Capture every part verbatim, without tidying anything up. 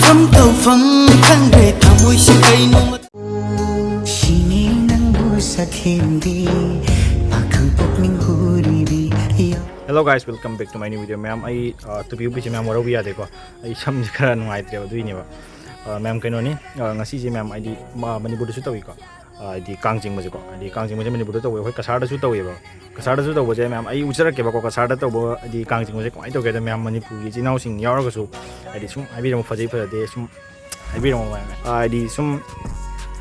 ꯇꯧꯐꯝ ꯈꯪꯗ꯭ꯔꯦ ꯊꯃꯣꯏꯁꯦ ꯀꯩꯅꯣ ꯁꯤꯅꯤ ꯅꯪꯕꯨ ꯁꯛꯍꯦꯟꯕꯤ ꯄꯥꯈꯪ ꯄꯨꯛꯅꯤꯡ ꯍꯨꯔꯤꯕꯤ Hello guys, welcome back to my new video. ꯃꯌꯥꯝ, ꯑꯩ ꯑ, ꯇꯨꯄꯤ ꯎꯞꯄꯤꯁꯦ ꯃꯌꯥꯝ ꯋꯥꯔꯧꯕ ꯌꯥꯗꯦꯀꯣ, ꯑꯩ ꯁꯝꯁꯦ ꯈꯔ ꯅꯨꯡꯉꯥꯏꯇ꯭ꯔꯦꯕ, ꯑꯗꯨꯏꯅꯦꯕ꯫ ꯑ, ꯃꯌꯥꯝ, ꯀꯩꯅꯣꯅꯤ, ꯑ, ꯉꯁꯤꯁꯦ ꯃꯌꯥꯝ, ꯍꯥꯏꯗꯤ, ꯃ-, ꯃꯅꯤꯄꯨꯔꯗꯁꯨ ꯇꯧꯏꯀꯣ, ꯑ, ꯍꯥꯏꯗꯤ ꯀꯥꯡ ꯆꯤꯡꯕꯁꯦꯀꯣ, ꯍꯥꯏꯗꯤ ꯀꯥꯡ ꯆꯤꯡꯕꯁꯦ ꯃꯅꯤꯄꯨꯔꯗ ꯇꯧꯋꯦ, ꯑꯩꯈꯣꯏ ꯀꯁꯥꯔꯗꯁꯨ ꯇꯧꯋꯦꯕ꯫ ꯀꯁꯥꯔꯗꯁꯨ ꯇꯧꯕꯁꯦ ꯃꯌꯥꯝ ꯑꯩ ꯎꯠꯆꯔꯛꯀꯦꯕꯀꯣ, ꯀꯁꯥꯔꯗ ꯇꯧꯕ ꯍꯥꯏꯗꯤ ꯀꯥꯡ ꯆꯤꯡꯕꯁꯦ ꯀꯃꯥꯏꯅ ꯇꯧꯒꯦꯗ, ꯃꯌꯥꯝ ꯃꯅꯤꯄꯨꯔꯒꯤ ꯏꯆꯤꯜ ꯏꯅꯥꯎꯁꯤꯡ ꯌꯥꯎꯔꯒꯁꯨ ꯍꯥꯏꯗꯤ ꯁꯨꯝ ꯍꯥꯏꯕꯤꯔꯝꯃꯣ, ꯐꯖꯩ ꯐꯖꯗꯦ ꯁꯨꯝ ꯍꯥꯏꯕꯤꯔꯝꯃꯣ ꯃꯌꯥꯝ꯫ ꯑ, ꯍꯥꯏꯗꯤ ꯁꯨꯝ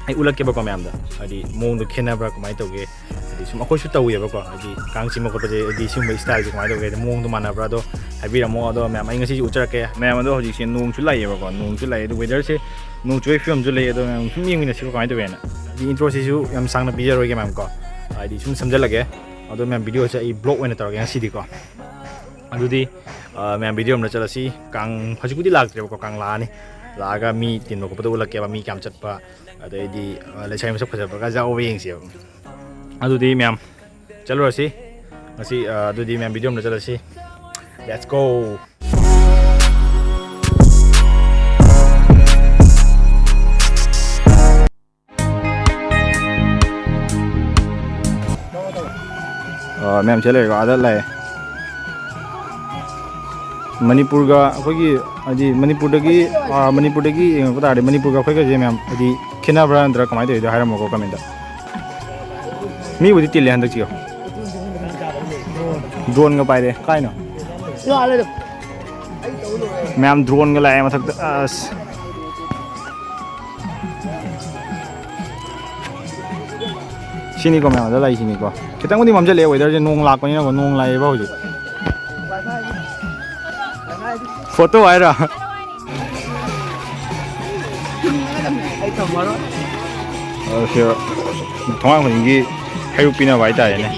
ꯑꯩ ꯎꯠꯂꯛꯀꯦꯕꯀꯣ ꯃꯌꯥꯝꯗ, ꯍꯥꯏꯗꯤ ꯃꯑꯣꯡꯗꯣ ꯈꯦꯠꯅꯕ꯭ꯔꯥ ꯀꯃꯥꯏꯅ ꯇꯧꯒꯦ, ꯍꯥꯏꯗꯤ ꯁꯨꯝ ꯑꯩꯈꯣꯏꯁꯨ ꯇꯧꯋꯦꯕꯀꯣ, ꯍꯥꯏꯗꯤ ꯀꯥꯡ ꯆꯤꯡꯕ ꯈꯣꯠꯄꯁꯦ, ꯍꯥꯏꯗꯤ ꯁꯤꯒꯨꯝꯕ ꯏꯁꯇꯥꯏꯜꯁꯦ ꯀꯃꯥꯏꯅ ꯇꯧꯒꯦ, ꯍꯥꯏꯗꯤ ꯃꯑꯣꯡꯗꯣ ꯃꯥꯟꯅꯕ꯭ꯔꯥ, ꯑꯗꯣ ꯍꯥꯏꯕꯤꯔꯝꯃꯣ꯫ ꯑꯗꯣ ꯃꯌꯥꯝ, ꯑꯩ ꯉꯁꯤꯁꯦ ꯎꯠꯆꯔꯛꯀꯦ ꯃꯌꯥꯝ꯫ ꯑꯗꯣ ꯍꯧꯖꯤꯛꯁꯦ ꯅꯣꯡꯁꯨ ꯂꯥꯛꯑꯦꯕꯀꯣ, ꯅꯣꯡꯁꯨ ꯂꯥꯛꯑꯦ, ꯑꯗꯣ ꯋꯦꯗꯔꯁꯦ ꯅꯣꯡ ꯆꯨꯕꯒꯤ ꯐꯤꯕꯝꯁꯨ ꯂꯩ꯫ ꯑꯗꯣ ꯃꯌꯥꯝ ꯁꯨꯝ ꯌꯦꯡꯃꯤꯟꯅꯁꯤꯀꯣ ꯀꯃꯥꯏꯅ ꯇꯧꯒꯦꯅ꯫ ꯍꯥꯏꯗꯤ ꯏꯟꯇ꯭ꯔꯣꯁꯤꯁꯨ ꯌꯥꯝ ꯁꯥꯡꯅ ꯄꯤꯖꯔꯣꯏꯒꯦ ꯃꯌꯥꯝ ꯀꯣ, ꯍꯥꯏꯗꯤ ꯁꯨꯝ ꯁꯝꯖꯜꯂꯒꯦ꯫ ꯑꯗꯣ ꯃꯌꯥꯝ, ꯚꯤꯗꯤꯑꯣꯁꯦ ꯑꯩ ꯕ꯭ꯂꯣꯛ ꯑꯣꯏꯅ ꯇꯧꯔꯒꯦ ꯉꯁꯤꯗꯤꯀꯣ꯫ ꯑꯗꯨꯗꯤ, ꯑ, ꯃꯌꯥꯝ, ꯚꯤꯗꯤꯑꯣ ꯑꯃꯗ ꯆꯠꯂꯁꯤ꯫ ꯀꯥꯡ ꯍꯧꯖꯤꯛꯄꯨꯗꯤ ꯂꯥꯛꯇ꯭ꯔꯦꯕꯀꯣ, ꯀꯥꯡ ꯂꯥꯛꯑꯅꯤ꯫ ꯂꯥꯛꯑꯒ ꯃꯤ ꯇꯤꯟꯕ ꯈꯣꯠꯄꯗ ꯎꯠꯂꯛꯀꯦꯕ, ꯃꯤ ꯀꯌꯥꯝ ꯆꯠꯄ, ꯑꯗꯩꯗꯤ, ꯑ, ꯂꯩꯁꯥꯕꯤ ꯃꯁꯛ ꯐꯖꯕꯒ ꯌꯥꯎꯕ ꯌꯦꯡꯁꯦꯕ꯫ ꯑꯗꯨꯗꯤ ꯃꯌꯥꯝ ꯆꯠꯂꯨꯔꯁꯤ ꯉꯁꯤ꯫ ꯑ, ꯑꯗꯨꯗꯤ ꯃꯌꯥꯝ, ꯚꯤꯗꯤꯑꯣ ꯑꯃꯗ ꯆꯠꯂꯁꯤ꯫ Let's go. ꯑ, ꯃꯌꯥꯝ ꯁꯤꯗ ꯂꯩꯔꯦꯀꯣ, ꯑꯥꯗ ꯂꯩ꯫ ꯃꯅꯤꯄꯨꯔꯒ ꯑꯩꯈꯣꯏꯒꯤ, ꯍꯥꯏꯗꯤ ꯃꯅꯤꯄꯨꯔꯗꯒꯤ, ꯑ, ꯃꯅꯤꯄꯨꯔꯗꯒꯤ ꯌꯦꯡꯉꯛꯄ ꯇꯥꯔꯗꯤ ꯃꯅꯤꯄꯨꯔꯒ ꯑꯩꯈꯣꯏꯒꯁꯦ ꯃꯌꯥꯝ ꯍꯥꯏꯗꯤ ꯈꯦꯠꯅꯕ꯭ꯔꯥ ꯅꯠꯇ꯭ꯔꯥ ꯀꯃꯥꯏꯅ ꯇꯧꯋꯤꯗꯣ ꯍꯥꯏꯔꯝꯃꯣꯀꯣ ꯀꯃꯦꯟꯇ꯫ ꯃꯤꯕꯨꯗꯤ ꯇꯤꯜꯂꯦ ꯍꯟꯗꯛꯁꯤꯀꯣ꯫ ꯗ꯭ꯔꯣꯟꯒ ꯄꯥꯏꯔꯦ꯫ ꯀꯥꯏꯅꯣ? ꯃꯌꯥꯝ ꯗ꯭ꯔꯣꯟꯒ ꯂꯥꯛꯑꯦ ꯃꯊꯛꯇ꯫ ꯑꯁ꯫ ꯁꯤꯅꯤꯀꯣ ꯃꯌꯥꯝ ꯑꯗ ꯂꯩꯁꯤꯅꯤꯀꯣ꯫ ꯈꯤꯇꯪꯕꯨꯗꯤ ꯃꯝꯁꯤꯜꯂꯛꯑꯦ ꯋꯦꯗꯔꯁꯦ, ꯅꯣꯡ ꯂꯥꯛꯄꯅꯤꯅꯀꯣ, ꯅꯣꯡ ꯂꯥꯛꯑꯦꯕ ꯍꯧꯖꯤꯛ꯫ ꯐꯣꯇꯣ ꯍꯥꯏꯔꯣ? ꯑꯣꯀꯦ꯫ ꯊꯣꯡꯒꯥꯟ ꯈꯨꯗꯤꯡꯒꯤ ꯍꯩꯔꯨꯛ ꯄꯤꯅꯕ ꯍꯥꯏꯇꯥꯔꯦꯅꯦ꯫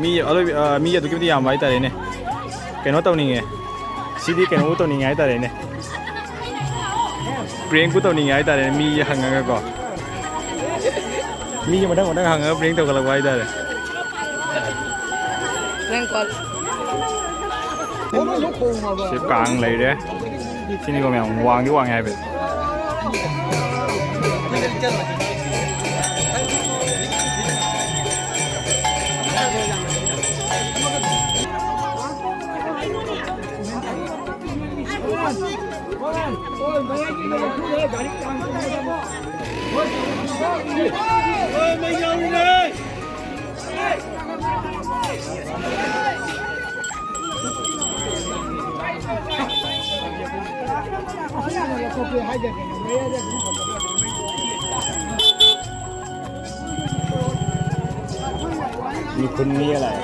ꯃꯤ ꯑꯔꯣꯏꯕ, ꯑ, ꯃꯤ ꯑꯗꯨꯛꯀꯤ ꯃꯇꯤꯛ ꯌꯥꯝꯕ ꯍꯥꯏꯇꯥꯔꯦꯅꯦ꯫ ꯀꯩꯅꯣ ꯇꯧꯅꯤꯡꯉꯦ꯫ ꯁꯤꯗꯤ ꯀꯩꯅꯣꯕꯨ ꯇꯧꯅꯤꯡꯉꯦ ꯍꯥꯏꯇꯥꯔꯦꯅꯦ꯫ ꯄ꯭ꯔꯦꯡꯄꯨ ꯇꯧꯅꯤꯡꯉꯦ ꯍꯥꯏꯇꯥꯔꯦꯅꯦ, ꯃꯤ ꯍꯪꯉꯒꯀꯣ꯫ ꯃꯤꯒꯤ ꯃꯊꯪ ꯃꯊꯪ ꯍꯪꯉꯒ ꯄ꯭ꯔꯦꯡ ꯇꯧꯈꯠꯂꯛꯄ ꯍꯥꯏꯇꯥꯔꯦ꯫ ꯁꯤ ꯀꯥꯡ ꯂꯩꯔꯦ꯫ ꯁꯤꯅꯤꯀꯣ ꯃꯌꯥꯝ ꯋꯥꯡꯗꯤ ꯋꯥꯡꯉꯦ ꯍꯥꯏꯕ꯫ ꯃꯤꯈꯨꯟ ꯃꯤ ꯑꯂꯥꯏ꯫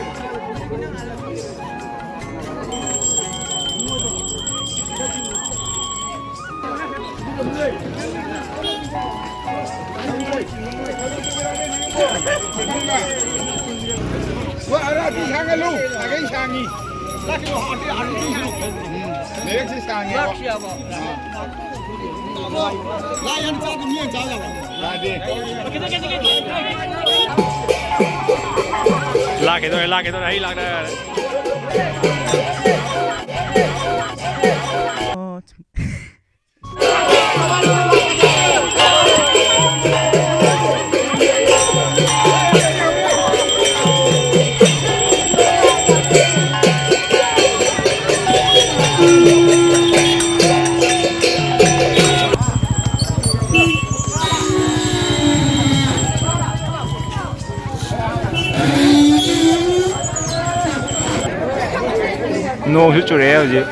ꯍꯣꯏ, ꯑꯔꯥꯕꯤ ꯁꯥꯡꯍꯜꯂꯨ, ꯁꯥꯒꯩ ꯁꯥꯡꯉꯤ꯫ ꯂꯥꯛꯀꯅꯨ, ꯍꯥꯠꯇꯤ ꯍꯥꯠꯇꯤ ꯁꯤꯔꯣ꯫ ꯎꯝ, ꯂꯥꯏꯔꯤꯛꯁꯤ ꯁꯥꯡꯉꯦꯕ꯫ ꯂꯥꯛꯁꯤ ꯌꯥꯕ꯫ ꯂꯥꯛ ꯌꯥꯝ ꯆꯥꯗꯕ ꯃꯤ ꯌꯥꯝ ꯆꯥ ꯌꯥꯕ꯫ ꯌꯥꯗꯦ꯫ ꯂꯥꯛꯀꯦ ꯇꯧꯔꯦ, ꯂꯥꯛꯀꯦ ꯇꯧꯔꯦ, ꯑꯩ ꯂꯥꯛꯅ ꯌꯥꯔꯦ꯫ ꯅꯣꯡꯁꯨ ꯆꯨꯔꯛꯑꯦ ꯍꯧꯖꯤꯛ꯫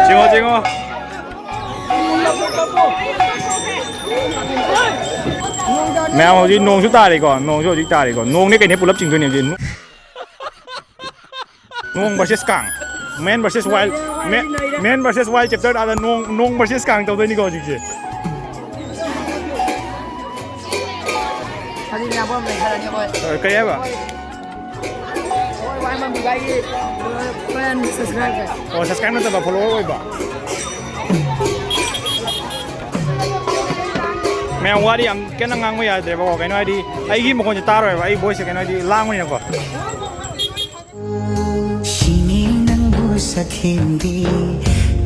ꯆꯤꯡꯉꯣ, ꯆꯤꯡꯉꯣ꯫ ꯃꯌꯥꯝ, ꯍꯧꯖꯤꯛ ꯅꯣꯡꯁꯨ ꯇꯥꯔꯤꯀꯣ, ꯅꯣꯡꯁꯨ ꯍꯧꯖꯤꯛ ꯇꯥꯔꯤꯀꯣ꯫ ꯅꯣꯡꯅꯦ ꯀꯩꯅꯦ ꯄꯨꯂꯞ ꯆꯤꯡꯗꯣꯏꯅꯦ ꯍꯧꯖꯤꯛ꯫ ꯅꯣꯡ versus ꯀꯥꯡ꯫ Man versus wild꯫ Man, Man versus wild chapter ꯑꯥꯗ ꯅꯣꯡ, ꯅꯣꯡ versus ꯀꯥꯡ ꯇꯧꯗꯣꯏꯅꯤꯀꯣ ꯍꯧꯖꯤꯛꯁꯦ꯫ ꯍꯧꯖꯤꯛ ꯃꯌꯥꯝ ꯄꯨꯂꯞ ꯂꯩꯈꯠꯂꯅꯤ ꯑꯩꯈꯣꯏ꯫ ꯑ, ꯀꯩ ꯍꯥꯏꯕ? ꯑꯩꯈꯣꯏ ꯋꯥꯏ ꯃꯟꯕꯤꯕꯥꯏꯒꯤ friend subscribe꯫ ꯑꯣ, subscribe ꯅꯠꯇꯕ, follower ꯑꯣꯏꯕ꯫ ꯃꯌꯥꯝ ꯋꯥꯔꯤ ꯌꯥꯝ ꯀꯟꯅ ꯉꯥꯡꯕ ꯌꯥꯗ꯭ꯔꯦꯕꯀꯣ, ꯀꯩꯅꯣ ꯍꯥꯏꯗꯤ ꯑꯩꯒꯤ ꯃꯈꯣꯟꯁꯦ ꯇꯥꯔꯣꯏꯕ, ꯑꯩ voiceꯁꯦ ꯀꯩꯅꯣ ꯍꯥꯏꯗꯤ ꯂꯥꯡꯕꯅꯤꯅꯀꯣ꯫ ꯁꯤꯅꯤ ꯅꯪꯕꯨ ꯁꯛꯍꯦꯟꯕꯤ,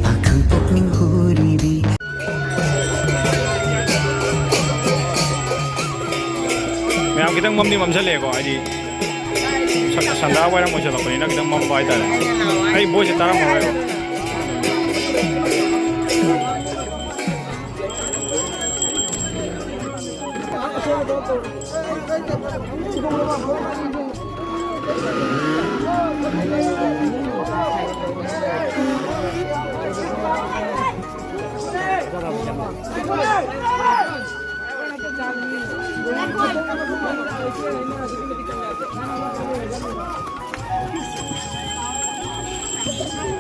ꯄꯥꯈꯪ ꯄꯨꯛꯅꯤꯡ ꯍꯨꯔꯤꯕꯤ꯫ ꯃꯌꯥꯝ ꯈꯤꯇꯪ ꯃꯝꯗꯤ ꯃꯝꯁꯜꯂꯛꯑꯦꯀꯣ, ꯍꯥꯏꯗꯤ ꯁ-, ꯁꯟꯗꯥ ꯋꯥꯏꯔꯝ ꯑꯣꯏꯁꯜꯂꯛꯄꯅꯤꯅ ꯈꯤꯇꯪ ꯃꯝꯕ ꯍꯥꯏꯇꯥꯔꯦ꯫ ꯑꯩ voiceꯁꯦ ꯇꯥꯔꯝꯃꯔꯣꯏꯕ꯫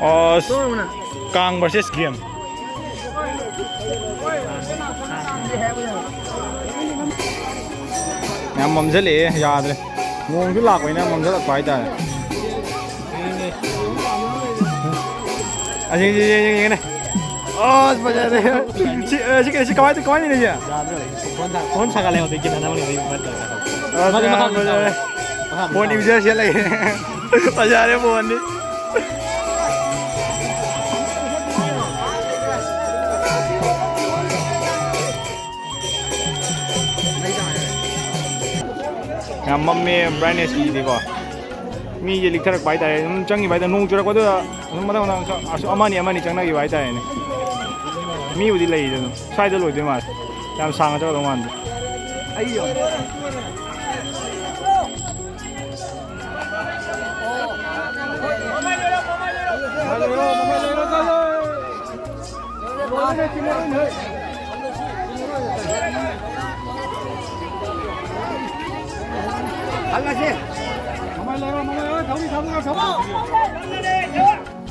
ꯑꯁ, ꯀꯥꯡ versus game꯫ ꯌꯥꯝ ꯃꯝꯁꯤꯜꯂꯛꯑꯦ, ꯌꯥꯗ꯭ꯔꯦ꯫ ꯅꯣꯡꯁꯨ ꯂꯥꯛꯄꯅꯤꯅ ꯃꯝꯁꯤꯜꯂꯛꯄ ꯍꯥꯏꯇꯥꯔꯦ꯫ ꯑꯁꯤ, ꯁꯤ, ꯁꯤ, ꯌꯦꯡꯉꯦꯅꯦ꯫ ꯑꯁ, ꯐꯖꯔꯦ꯫ ꯁꯤ, ꯑ, ꯁꯤ, ꯁꯤ ꯀꯃꯥꯏ-, ꯀꯃꯥꯏꯅ ꯂꯩꯔꯤꯁꯦ? ꯐꯣꯟ ꯁꯥꯒꯠꯂꯦ ꯍꯧꯖꯤꯛꯀꯤ ꯅꯅꯥꯎꯅ ꯍꯧꯖꯤꯛ ꯐꯣꯟ ꯇꯧꯔꯦ꯫ ꯑꯁ, ꯃꯥꯗꯤ ꯃꯈꯥ ꯌꯥꯝ ꯐꯖꯔꯦ꯫ ꯐꯣꯟ ꯌꯨꯖꯔꯁꯦ ꯂꯩ꯫ ꯐꯖꯔꯦ ꯐꯣꯟꯗꯤ꯫ ꯌꯥꯝ ꯃꯝꯃꯦ ꯕ꯭ꯔꯥꯏꯠꯅꯦꯁꯀꯤꯗꯤꯀꯣ꯫ ꯃꯤꯁꯦ ꯂꯤꯛꯊꯔꯛꯄ ꯍꯥꯏꯇꯥꯔꯦ꯫ ꯑꯗꯨꯝ ꯆꯪꯈꯤꯕ ꯍꯥꯏꯇꯥꯔꯦ꯫ ꯅꯣꯡ ꯆꯨꯔꯛꯄꯗꯨꯗ ꯑꯗꯨꯝ ꯃꯊꯪ ꯃꯊꯪ ꯑꯁ ꯑꯃꯅꯤ ꯑꯃꯅꯤ ꯆꯪꯅꯈꯤꯕ ꯍꯥꯏꯇꯥꯔꯦꯅꯦ꯫ ꯃꯤꯕꯨꯗꯤ ꯂꯩꯔꯤꯗ ꯑꯗꯨꯝ꯫ ꯁ꯭ꯋꯥꯏꯗ ꯂꯣꯏꯗꯣꯏ ꯃꯥꯜꯂꯦ꯫ ꯌꯥꯝ ꯁꯥꯡꯅ ꯆꯠꯀꯗꯧ ꯃꯥꯟꯗꯦ꯫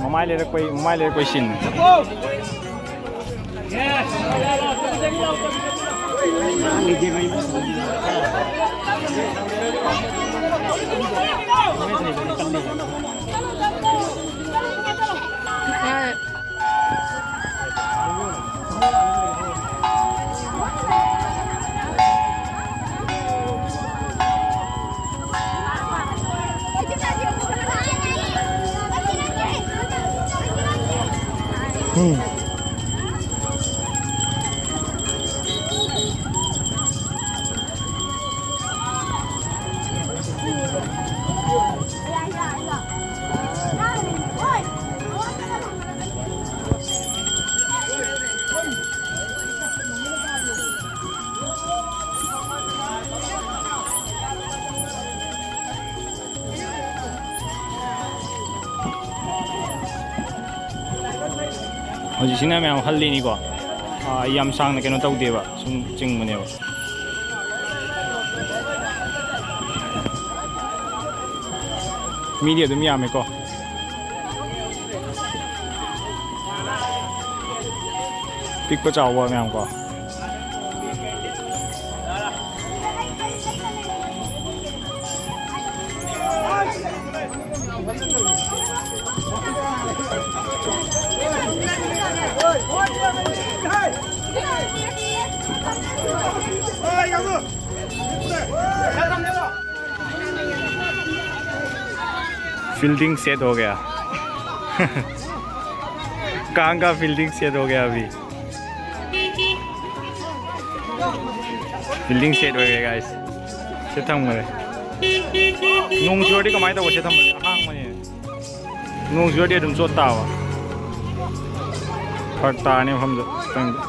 ꯃꯃꯥꯏ ꯂꯩꯔꯛꯄꯩ, ꯃꯃꯥꯏ ꯂꯩꯔꯛꯄꯩ ꯁꯤꯟ꯫ ꯍꯧꯖꯤꯛꯁꯤꯅ ꯃꯌꯥꯝ ꯍꯜꯂꯤꯅꯤꯀꯣ꯫ ꯑꯥ, ꯌꯥꯝ ꯁꯥꯡꯅ ꯀꯩꯅꯣ ꯇꯧꯗꯦꯕ, ꯁꯨꯝ ꯆꯤꯡꯕꯅꯦꯕ꯫ ꯃꯤꯗꯤ ꯑꯗꯨꯝ ꯌꯥꯝꯃꯦꯀꯣ꯫ ꯄꯤꯛꯄ ꯆꯥꯎꯕ ꯃꯌꯥꯝ ꯀꯣ꯫ फील्डिंग सेट हो गया। कांग का फील्डिंग सेट हो गया अभी। फील्डिंग सेट हो गया गाइस। ꯁꯤ ꯊꯝꯈ꯭ꯔꯦ꯫ ꯅꯣꯡ ꯆꯨꯔꯗꯤ ꯀꯃꯥꯏꯅ ꯇꯧꯕ? ꯁꯤ ꯊꯝꯕꯁꯦ ꯑꯍꯥꯡꯕꯅꯦ꯫ ꯅꯣꯡ ꯆꯨꯔꯗꯤ ꯑꯗꯨꯝ ꯆꯣꯠ ꯇꯥꯕ꯫ ꯐꯔꯛ ꯇꯥꯔꯅꯤ ꯃꯐꯝꯗꯣ ꯈꯤꯇꯪꯗꯤ꯫